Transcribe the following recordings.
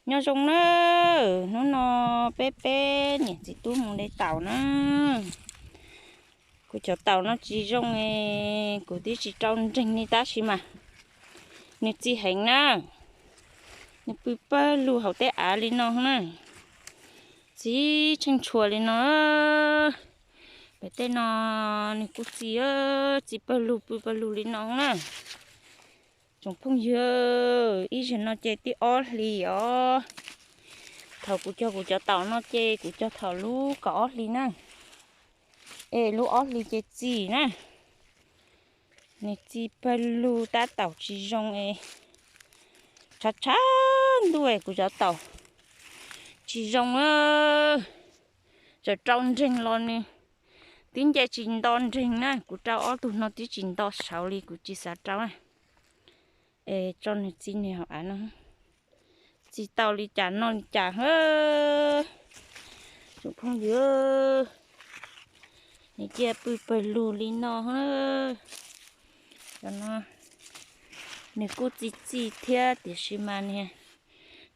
Nyob zoo na, hnub no peb peb niam txiv tub mus de taum na. Kuv cov taum no tsis zoo, kuv twb tsis rau nreeg li tab sis mas nws txi heev na. Nws pw pawg lug hauv tej av li no na, txi tsheej tshua li no. Pem tej no nws kuj txi, txi pawg lug pw pawg lug li no na. Tsoom phooj ywg, ib zaug no ces twb ob hlis os. Thaum kuv cog kuv cov taum no ces kuv cog thaum lub kaum ob hlis na, es lub ob hlis ces txi na. Nws txi pawg lug tab taum tsis zoo es tshav tshav ntuj es kuv cov taum tsis zoo. Txawm rau nreeg los nws twb nce tsis nto nreeg na, kuv rau ob tug no twb tsis nto saud li kuv tsis xav rau na. Es tso nws txi nws hauv av no, txi tau li cas noj li cas. Tsoom phooj ywg, nws cia pw pawg lug li no. Cov no nws kuj txi txi thiab tiam sis mas niag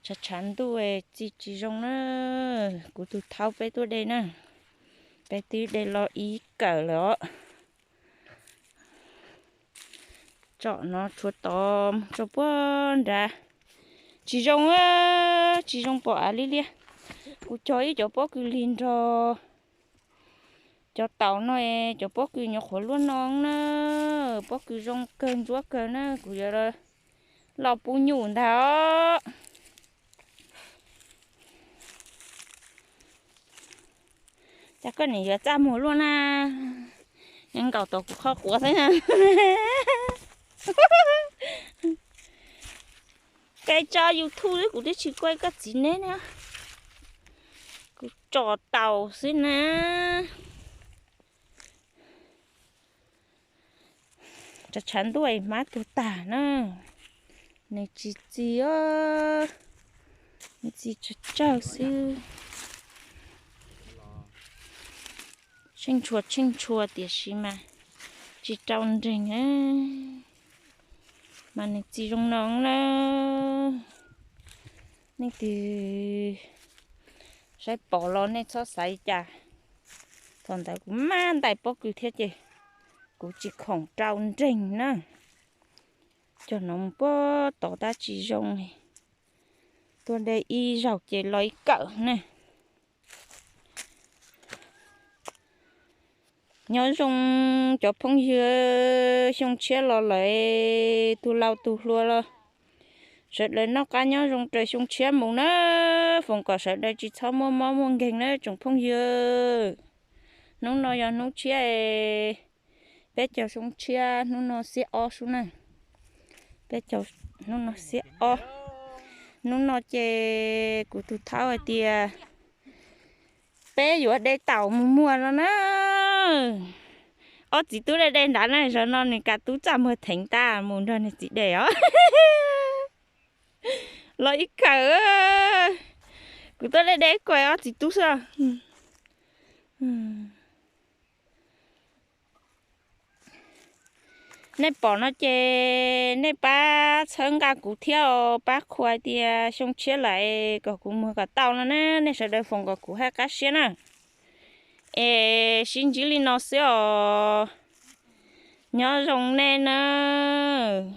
tshav tshav ntuj txi tsis zoo na. Kuv tus thaub peb tuaj de na, peb twb de los ib kawm lawm os. Tsom no tshuav tod mus tso puag nrad. Tsis zoo, tsis zoo pom av li liab. Kuv cog ib cov pob kws lig nrog cov taum no es cov pob kws nyuam qhuav luaj no na, pob kws zoo kawg ntsuab kawg na, kuv yuav los pub nyuj ntag os. Cas koj niam yuav txaj muag luaj na, nkaum tau kuv qhov quav xwb na. Koj tso YouTube xwb kuv twb tsis kuaj koj txiv neb na, kuv tsom taum xwb na. Tshav tshav ntuj es hmab tuag tag na, nws tsis txi os, nws txi tsawg tsawg xwb. Tsheej tshua tsheej tshua tiam sis mas tsis rau nreeg, mas nws txi zoo no na. Leej twg saib pom los nej txhob xav li cas. Thaum ntawd kuv maj ntais pob kws thiab ces kuv tsis khoom rau nreeg na. Cog no mus puag tod tab tsis zoo, tuaj de ib zaug ces los ib kawm na. Nyob zoo cov phooj ywg, xyoo tshiab los lawm, tus laus tus hluas los sawv daws noj qab nyob zoo raws xyoo tshiab mus na. Foom kom sawv daws tsis txhob muaj mob muaj nkeeg na tsoom phooj ywg. Hnub no yog hnub tshiab, peb caug xyoo tshiab, hnub no xiab ob xwb na. Peb caug, hnub no xiab ob. Hnub no ces kuv tus thaub hais tias peb yuav de taum mus muag no na. Ob txiv tub de de nrad na, zaum no nws kav tub txaj muag theev tag mus nrog nws txiv de os. Los ib kawm, kuv tuaj de de kuv ob txiv tub xwb. Nej pom no ces nej pab txhawb nqa kuv thiab os, pab qhua tias xyoo tshiab lawm kom kuv muag kom tau no na, nej sawv daws foom kom kuv haj qab siab na. Es sib ntsib li no xwb os. Nyob zoo nej nawb.